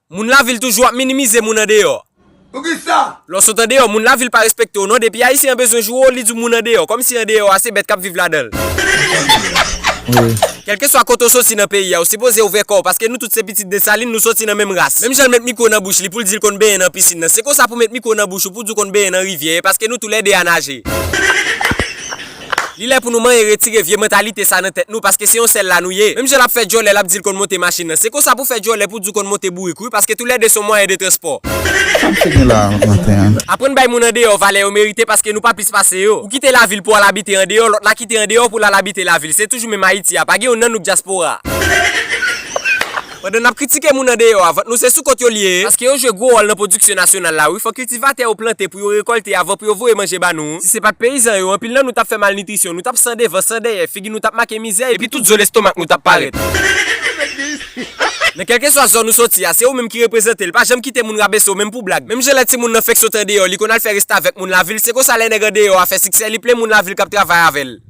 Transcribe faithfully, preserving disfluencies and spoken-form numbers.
Moun lavil toujou ap minimize moun andeyò. Poukisa? Lè w sot andeyò, moun lavil pa respekte w non. Depi Ayisyen an bezwen joure w, li di w moun andeyò, kòmsi andeyò a se bèt k ap viv ladan l. Kèlkeswa kote w soti nan peyi a, ou sipoze ouvè kò w, paske nou tout se pitit Desalin, nou soti nan menm ras. Menm jan l met mikwo nan bouch li pou l di l konn benyen nan pisin nan, se konsa pou met mikwo nan bouch ou pou di w konn benyen nan rivyè, paske nou toulède a naje. Li lè pou nou manyen retire vye mantalite sa nan tèt nou, paske se yon sèl la nou ye. Menm jan l ap fè djòlè, l ap di l konn monte machin nan, se konsa pou fè djòlè pou di w konn monte bourik wi, paske toulède se yon mwayen de transpò. Sa m fè gen la maten an? Aprann bay moun andeyò valè yo merite, paske nou pa plis pase yo. Ou kite lavil pou al abite andeyò, lòt la kite andeyò pou l al abite lavil. Se toujou menm Ayiti a, pa gen youn nan nou k dyaspora. Pandan n ap kritike moun andeyò a, vant nou se sou kont yo l ye, paske yo jwe gwo wòl nan pwodiksyon nasyonal la wi. Fò kiltivatè yo plante pou yo rekòlte avan pou yo voye manje ba nou. Si se pa t peyizan yo, anpil nan nou t ap fè malnitrisyon, nou t ap san devan, san dèyè, figi nou t ap make mizè, epi tout zo lestomak nou t ap parèt. Nan kèlkeswa zòn ou soti a, se ou menm ki reprezante l, pa janm kite moun rabese w menm pou blag. Menm jan lè timoun nan fenk sot andeyò, li konn al fè restavèk moun lavil, se konsa lè nèg andeyò a fè siksè, li plen moun lavil k ap travay avè l.